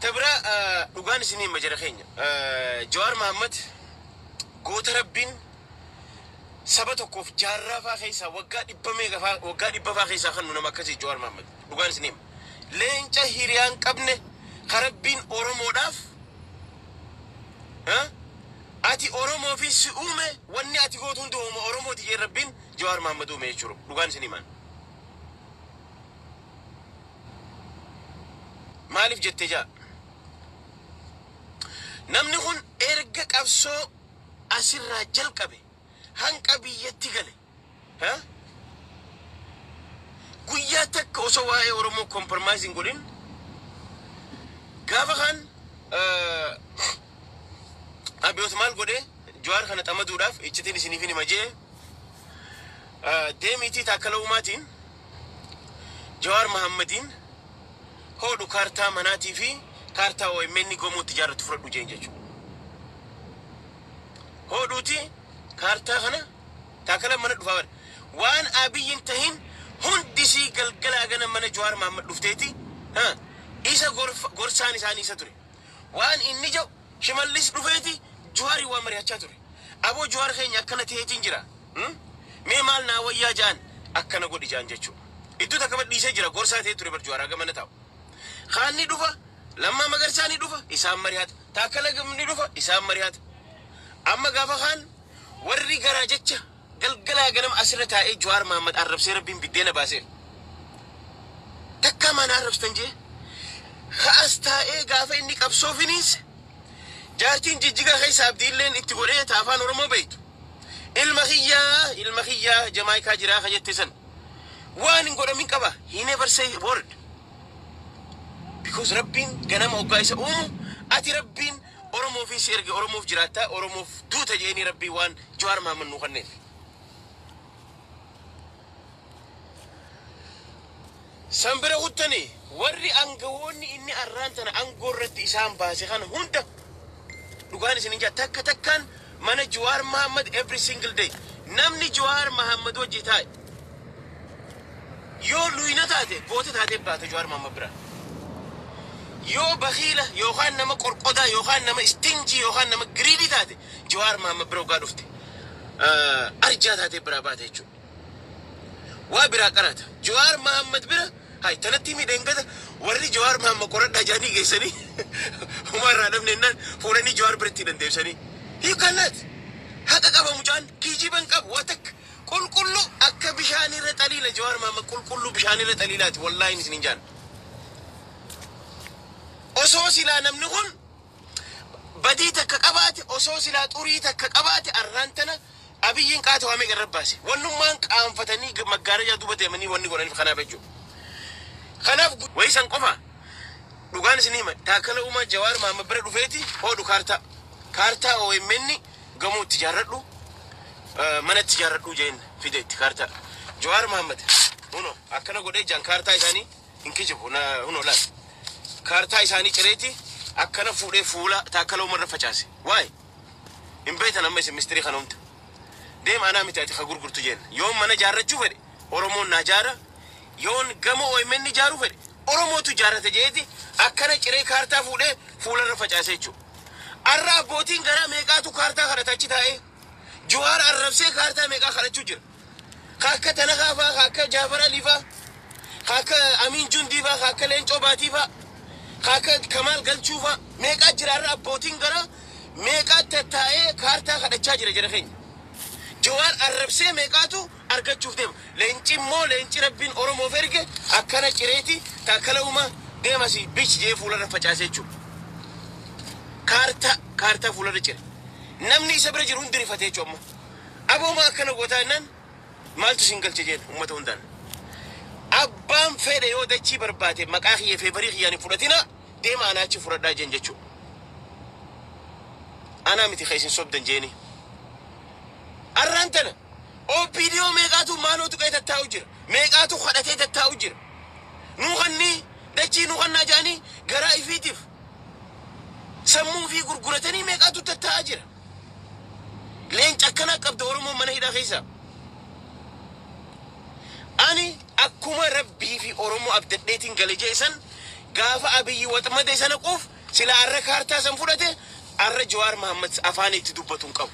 Ta biraa dhugaan isinii hima jara keenya. Jawaar Mahammad goota Rabbiin saba tokkoof jaarraa faa keessaa waggaa dhibba meeqa faa waggaa dhibba faa keessaa kan nu nama akkasii Jawaar Mahammad dhugaan isinii hima. Leenca hiriyaan qabne ka Rabbiin Oromoodhaaf ati Oromoo fi si uume, wanni ati gootu hundi uuma Oromooti jee Rabbiin Jawaar Mahammad uume jechuudha, dhugaan isinii himaan. Maaliif jette jaa? Namni kun erga qabsoo asirraa jalqabe hanqa biyyatti gale guyyaa takka osoo waa'ee Oromoo compromise hin godhin. Gaafa kaan Abiyoot maal godhe? Jawaar kana xamaduudhaaf iccitiin isiniif hima jee deemiitii Taakkala Uumaatiin Jawaar Mahammadiin hodhu kaartaa manaatii fi kaartaa OMN gamootti ijaarratu fudhadhu jeen jechuudha. Hodhuuti kaartaa kana Taakkala mana dhufaa bara. Waan Abiyyi hin tahin hundisii galgalaa gana mana Jawaar Mahammad dhufteeti isa gorsaan isaanii isa ture. Waan inni jedhu Shimallis dhufeeti Jawaarii waa mari'achaa ture. Aboo, Jawaar keenya akkana ta'eetiin jira. Mee maal naa wayyaa ja'an, akkana godhi ja'an jechuudha. Iddoo takka badhiisee jira, gorsaa ta'ee ture bar Jawaar haga mana taa'u. Kaan ni dhufa, Lammaa Magarsaa ni dhufa, isaan mari'ata. Taakkala ni dhufa, isaan mari'ata. Amma gaafa kaan warri garaa jecha galgalaa ganama asirra taa'ee Jawaar Mahammad arrabsee Rabbiin biddeena baaseef. Takkaa maana arrabsitan jee. Ka'as taa'ee gaafa inni qabsoo finiinse jaartiin Jijjigaa keessa Abdiilleen itti godhee ta afaan Oromoo beektu. Ilma kiyyaa, ilma kiyyaa Jamaayikaa jiraa ka jette san. Waan hin godhamin qaba. He never say word. Because Rabbiin ganama hoggaa isa uumu ati Rabbiin Oromoof si erge, Oromoof jiraattaa, Oromoof duuta jeeni Rabbiin waan Jawaar Mahammad nuu kenneef. San bira kuttanii warri aangawoonni inni arraan tana aangoo irratti isaan baase kana hunda dhugaan isin hin takka takkaan mana Jawaar Mahammad every single day namni Jawaar Mahammad wajji taa'e yoo luyna taate goota taatee baate Jawaar Mahammad bira. Yoo bakiila yookaan nama qorqodaa yookaan nama stingy yookaan nama greedy taate Jawaar Mahammad bira hoggaa dhufte arjaa taatee biraa baate jechuudha. Waa biraa qarata. Jawaar Mahammad bira hay tanatti miidhengada warri Jawaar Mahammad qoradhaa jedhanii geessanii homaa irraa dhabne jennaan fuudhanii Jawaar biratti hidhan deebisanii. You cannot. Haqa qaba mucaan, kijiban qabu, waa takka qulqulluu akka bishaanirra xaliila. Jawaar Mahammad qulqulluu bishaanirra xaliilaati, wallaahi isin hin jaan. Osoo silaa namni kun badii takka qabaate, osoo silaa xurii takka qabaate, arraan tana Abiyyiin qaata waa meeqa irra baase. Wannummaan qaanfatanii maggaarajaa duuba deemanii wanni godhaniif kanaaf jechuudha. Kanaaf wayisan qofa dhugaan isin hima, Taakkala Uumaa Jawaar Mahammad bira dhufeeti hodhu kaartaa OMN gamoo itti ijaarradhu, mana itti ijaarradhu jeen fide itti kaartaa. Jawaar Mahammad huno akkana godhee jaan kaartaa isaanii hin kijibu huno laal. Kaartaa isaanii cireeti akkana fuudhee fuula Taakkala Uumaa irra facaase. Waay hin beektan amma isin mistirii kana hunda. Deema, anaa miti ati ka gurgurtu jeen. Yoon mana ijaarrachuu fedhe Oromoon naa jaara. Yoon gamoo OMN ijaaruu fedhe Oromootu ijaarrata jeeti akkana ciree kaartaa fuudhee fuularra facaase jechuudha. Arra abbootiin garaa meeqaatu kaartaa kadhata achi taa'ee? Jawaar arrabsee kaartaa meeqaa kadhachuu jira? Ka akka Tanakaa fa'aa, ka akka Jaafar Alii fa'aa, ka akka Amiin Jundii fa'aa, ka akka Leencoo Baatii fa'aa, ka akka Kamaal Galchuu fa'aa meeqaa jira? Arra abbootiin garaa meeqaa tattaa'ee kaartaa kadhachaa jira jara keenya. Jawaar arrabsee meeqaatu argachuuf deema? Leenci immoo leenci Rabbiin Oromoof erge akkana cireeti Taakkala Uumaa deemasi bichi jee fuularra facaasee jechuudha. Kaartaa fuularra cire. Namni isa bira jiru hundi rifatee jechuudha amma. Abooma akkana gootaa jennaan maaltu isin galche jeen uummata hundaan. Abbaan fedhe yoo dachii barbaade maqaa kiyya favorii kiyyaan hin fudhatina, deema anaa achi fudhadhaa jeen jechuudha. Anaa miti ka isin sobdan jeeni. Arraan tana OPDO meeqaatu maaloo tuqee tattaa'u jira. Meeqaatu kadhatee tattaa'u jira. Nuu kannii dachii nuu kannaa jedhanii garaa ifiitiif sammuu fi gurguratanii meeqaatu tattaa'aa jira. Leenca akkanaa qabda Oromoon mana hidhaa keessaa. Ani akkuma Rabbii fi Oromoo abdadheetiin gale jeesan gaafa Abiyyi waxmade sana quuf Sila arra kaartaa san fudhate, arra Jawaar Mahammad afaan itti dubbatu hin qabu.